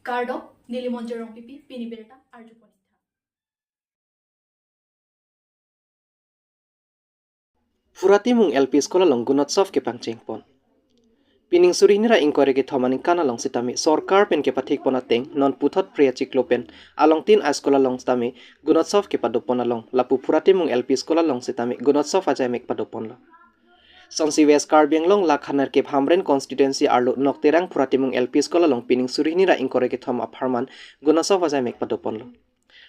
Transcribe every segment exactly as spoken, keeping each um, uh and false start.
Kardom, neli Monjir Rongpipi, pini birta arjupon-ik tha. Phuratimung L P School along Gunotsav kepangchengpon. Pining suri hini ra ingkoi ra kethom aningkan along sitame sorkar pen kepathikpon ateng non puthot Phre achiklo pen Alongtin High School along sitame Gunotsav kepadopon along lapu Phuratimung L P School along sitame Gunotsav ajaimek padoponlo. Sonsi West Karbi Anglong lakh hanar kep Hamren constituency arlo Nokterang Phuratimung L P School along pining suri hini ra ingkoi ra kethom apharman Gunotsav ajaimek padoponlo.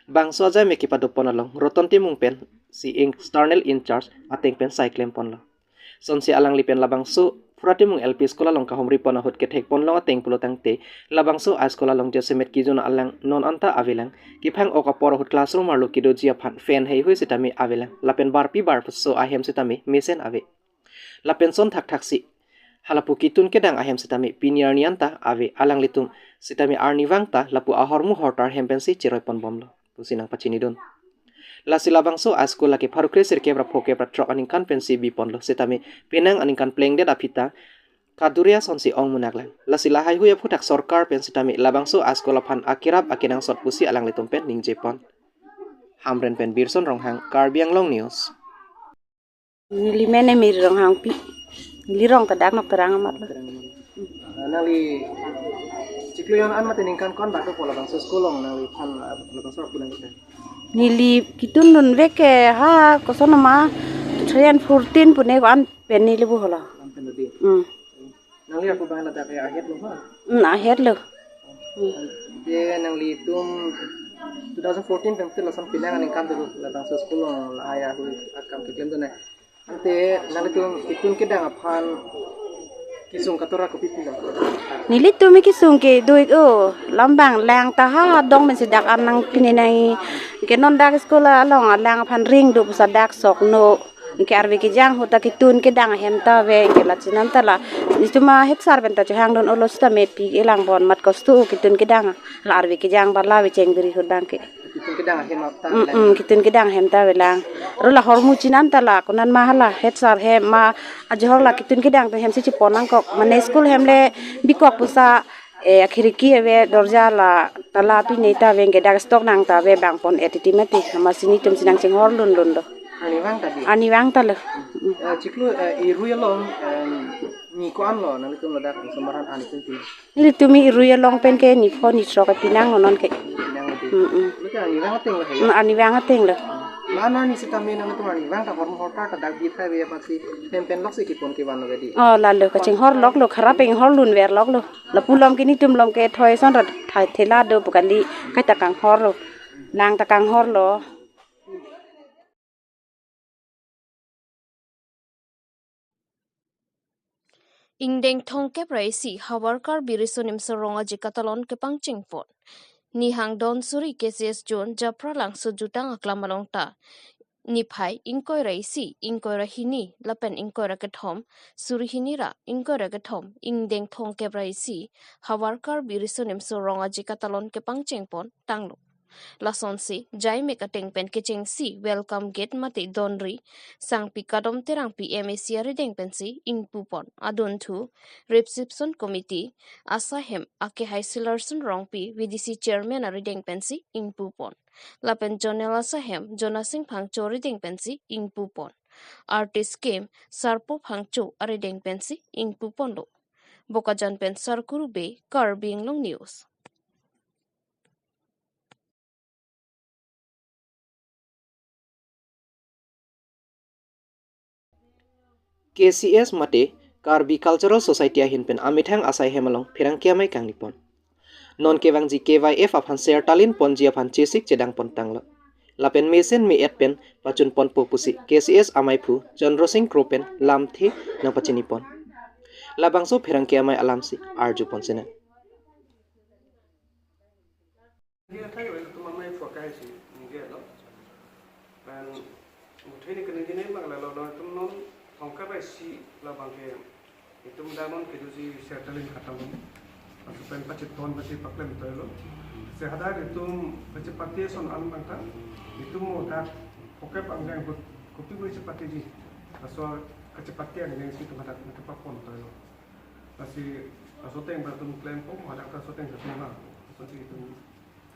Bangso ajaimek kepadopon along Roton Timung pen si external in charge ateng pen sai klemponlo. Sonsi alangli pen labangso Phuratimung L P School along kahumripon ahut kethekponlong ateng pulotangte labangso a school along jasemet kejun alang non anta avelang, kephang-ok apor ahut classroom arlo kedoji aphan fan heihui sitame avelang, lapen barpi barso ahem sitame mesen ave. Lapen son thakthaksi halapu ketun kedang ahem sitame pini arni anta ave, alanglitum sitame arnivang ta lapu ahormu hortar hem pensi cheroiponbomlo pusi nangpachinidun. Lasi labangso a school lake pharo kre sirkep ra phokep ra throk aningkan pensi biponlo sitame penang aningkan plengdet aphi ta kaduri asonsi ongmunak lang. Lasi lahaihui aphuthak sorkar pen sitame labangso a school aphan akerap akenangsot pusi alanglitum pen ningjepon. Hamren pen Birson Ronghang, Karbi Anglong News. Neli mene Miri Ronghangpi. Neli rong ta dak Nokterang amat lo. Ah, nangli chiklo jon an mate ningkan ko-an bak dopo labangso school along nangliphan, ah, labangso arpu nangkethan? Neli ketun dunvek ke ha koson ma two thousand fourteen pu ne ko-an pen neli bu holo. An pen dodi. Hmm. Nangli arpu abang ladak ke ahet lo ha? Hmm, ahet lo. Hmm. Te nanglitum two thousand fourteen pen te lason penang aningkan dulu labangso school along lahai ahui akam keklemdun ne. Ante nanglitum ketun kedang aphan kesung katora kopi pilo? Nelitum kesung ke do-ik o, lambang lang ta ha dong men si dak an nangpinenai ke non dak school along alang aphan ring do pusi dak sok no. Ke arve kejang ahut ta ketun kedang ahem ta ave, ke lachin anta la nelitum a head sir pen ta chehangdun olo sitame pi elang bon mat kostu ketun kedang la arve kejang ba la ave cheng biri ahut abang ke. Ketun kedang ahem ta Mm, avelang. Mm, ketun kedang ahem ta avelang. Ro la hormu chin anta la konan ma hala head sir hem ma ajohor la ketun kedang pen hem si chepon nangkok. Mane school hem le bikok pusi, eh, akhiriki ave, dorja la tala pine ta ave, ke dak stok nang ta ave bang pon-et titi mati. Amatsi nelitum si nangchinghor lunlun do. Arnivang ta di? Arnivang ta lo. Mm. Eh, chiklo, eh, irui along, eh, ni ko-an lo nanglitum ladak Somaran an pen pi? Nelitum irui along pen ke ni pho ni throk pi nang non ke. Nang di. Mm, mm. Lo ke arnivang ateng lo he? Mm, arnivang ateng lo. Mana ni sitame nangtum arnivang ta hormu hortar ta dak bithai ave amatsi hem pen loksi kepon kevan lo ke di? Oh, lalo kachinghor lok lo, khara penghor lunver lok lo. Lapu along ke nelitum along ke thoi ason ra thai thela do pu kali, kaita kanghor lo. Lang ta kanghor lo. Ingdeng thomkep ra isi Havar Karbi Riso Nimso Rong Aje Katalon kepangchengpon. Nihang don suri K C S zone Japralangso jutang aklam along ta niphai ingkoi ra isi, ingkoi ra hini, lapen ingkoi ra kethom, suri hini ra ingkoi ra kethom, ingdeng thomkep ra isi Havar Karbi Riso Nimso Rong Aje Katalon kepangchengpon tanglo. Lasonsi jaimek ateng pen kechengsi welcome gate mate donri Sangpi Kadom Terangpi M A C arideng pensi ingpupon. Adunthu Reception Committee asahem Ake Hai Silarson Rongpi V D C Chairman arideng pensi ingpupon. Lapen Zonal asahem Jonasing Phangcho arideng pensi ingpupon. Artist Kim Sarpo Phangcho arideng pensi ingpuponlo. Bokajan pen Sarkuru Bey, Karbi Anglong News. K C S mate Karbi Cultural Society ahin pen amethang asaihem along pherangke amei kangnipon. Non kevangji K Y F aphan ser talin ponji aphan chesik chedangpon tanglo. Lapen mesen me-et pen pachunponpo pusi K C S amaiphu Chandra Singh Kro pen lamthe nangpachinipon. Labangso pherangke amei alamsi arjupon sena. Dia thai wala tu mamai fokai si ningje lo. Dan muthe ni kene jene bang lalo lo tum non thomkep ra isi labang ke itum damon kedoji ser talin khatam. Laso pen pachipon pachi paklem toilo. Se hadak itum pachipate ason an bang ta itum mo dak thomkep angjang ahut kopi kopi chipateji. Laso kachipate angjang si itum hadak nangkepapon toilo. Lasi laso ateng bang itum klempo, hadak laso ateng itum bang Pati itum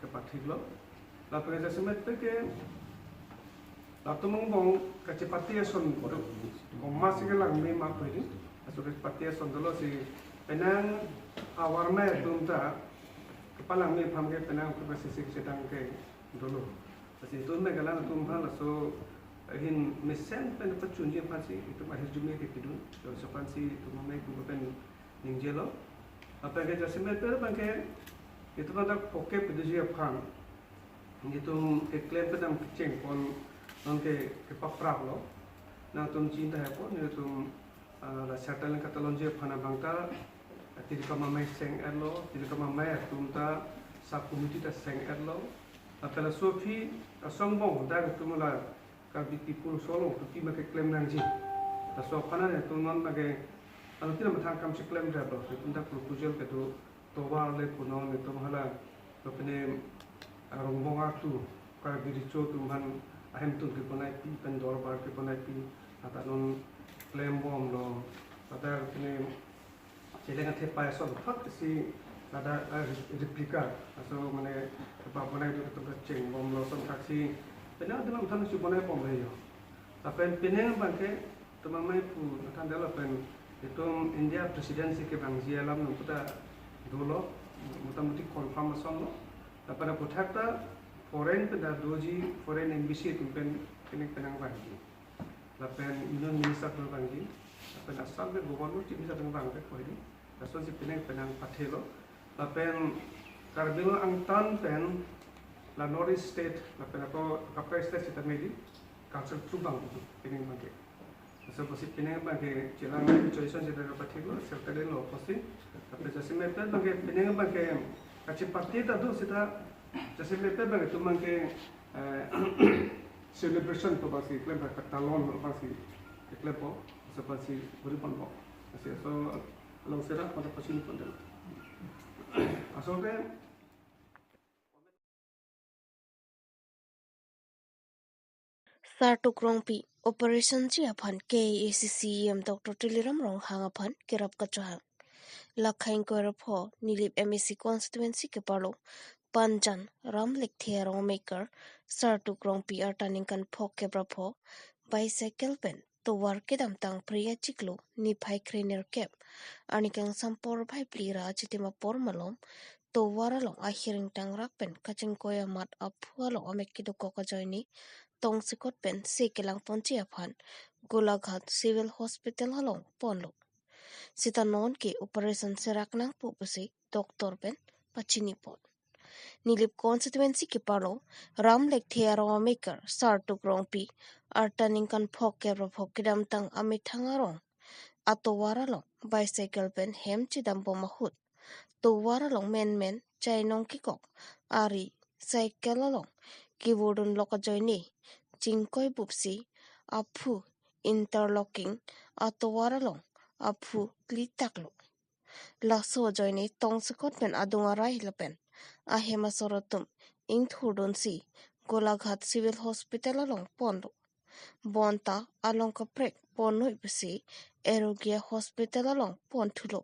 kepathiklo. Lapen jasemet ke latum angbong kachepate ason do. Komatsi kelangme ma pu hedi. Laso kachepate ason dolo si penang awarmai atum ta kepalangme aphan ke penang ke sisi kesedang ke dolo. Lasi itum Nagaland atum aphan laso ahin mesen pen pachunji aphansi itum ahirjume kepidun. Laso aphansi itum amei pu pen ningjelo. Lapen ke jasemet pen abangke itum adak phongke piduji aphan itum keklem kedam kecheng pon nonke kepapraplo. Nangtum chinta hepo, nelitum, ah, la Central Catalonji aphan abang ta, ah, Tilikum Amei seng-etlo, Tilikum Amei atum ta sub committee ta seng-etlo. Lapen laso aphi, ah, laso angbong dak itum la Karbi People Solo, Karbi ma keklem nangji. Laso aphan nelitum non lake, anu tina mathang akam si klemdetlo, itum dak proposal kedo tovar le punon, itum hala, lapen, ah, Rongbong Artu, Karbi Recho atum aphan ahemtun kebonaipi, pen dorbar kebonaipi, ata non klembomlo, ata lapen, cheleng athepai ason thot si ladak, ah, replica ason mane pabonai do ketum kachengbomlo ason thaksi penang atum than si bonaibomlo yo. Lapen penang abangke itum amei pu nangthandetlo pen itum India presidency kevangji alam nang puta dolo, motamuti confirm asonlo. Lapen aputhak ta foreign pen ta doji, foreign embassy atum pen penang penang vangji. Lapen Union Minister atum vangji, lapen Assam ke Governor, Chief Minister atum vangvekpo hedi. Lasonsi penang penang pathelo. Lapen Karbi Anglong angtan pen la North East state, lapen ako kaprek state sita medi, council thu vang penang abangke. Laso apotsi penang abangke chelang choison sita kapathiklo, circle lo apotsi. Lapen jasemet pen abangke penang abangke kachepate ta do sita, jasemet pen abangke itum abangke, eh, celebration pu abangsi klem, katalon abangsi klempo, laso aphansi buri ponpo. Lasi laso along sera pada pachini pondelo. Laso ke Sartuk Rongpi operation ji aphan K A A C C E M Doctor Tuliram Ronghang aphan kerap kachohang. Lakha ingkoi ra pho Nilip M A C constituency keparlo Panjan Ram Lekthe arong amekar Sartuk Rongpi arta ningkan phongkep ra pho bicycle pen tovar kedamtang Phre achiklo niphai krenerkep arni kangsam porphai phli ra achitim apor malom tovar along ahir ingtangrak pen kachingkoi amat aphu along amek kedokok ajoine tongsekot pen se kelang ponji aphan Golaghat Civil Hospital along ponlo. Sita non ke operation serak nangpo pusi doctor pen pachini pon. Nilip constituency keparlo Ram Lekthe arong amekar Sartuk Rongpi arta ningkan phongkep ra pho kedamtang amethang arong atovar along bicycle pen hem chedambom ahut tovar along menmen chainong kekok ari cycle along kevurdunlok ajoine chingkoi bupsi aphu interlocking atovar along aphu klitaklo. Laso ajoine tongsekot pen adung arai lapen ahem asor atum ingthurdunsi Golaghat Civil Hospital along ponlo. Bonta along kaprek ponnoi pusi Arogya Hospital along ponthulo.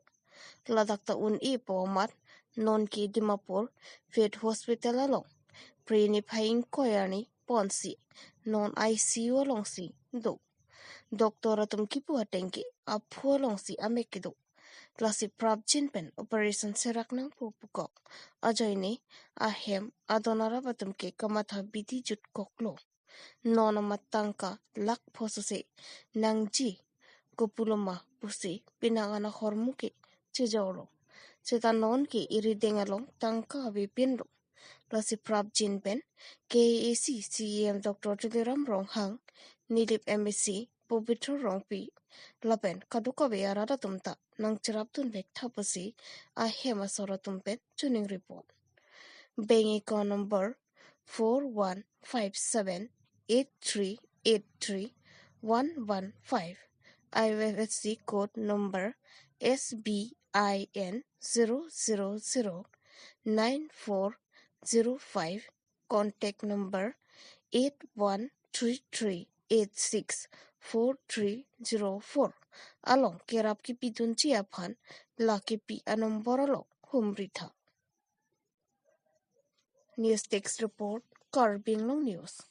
Ladak ta un-epo amat non ke Dimapur Faith Hospital along Phre niphai ingkoi arni ponsi non I C U alongsi do. Doctor atum kipu ateng ke aphu alongsi amek kedo. Lasi prapjin pen operation serak nangpo pukok ajoine ahem adon arap atum ke kamatha bidi jutkoklo. Non amat tangka lakh pho sose nangji kopuloma pusi penang an ahormu ke chejorlo. Seta non ke irideng along tangka avepinlo. Lasi prapjin pen K A A C C E M Doctor Tuliram Ronghang, Nilip M A C Pobitro Rongpi lapen kadokave arat atum ta nangcherapdunvek tha pusi ahem asor atum pen choningri pon. Bank account number four one five seven eight three eight three one one five, I F S C code number S B I N zero zero zero nine four zero five, contact number eight one three three eight six four three zero four along kerap kepidunji aphan la kepi anumber along humri tha. News Desk Report, Karbi Anglong News.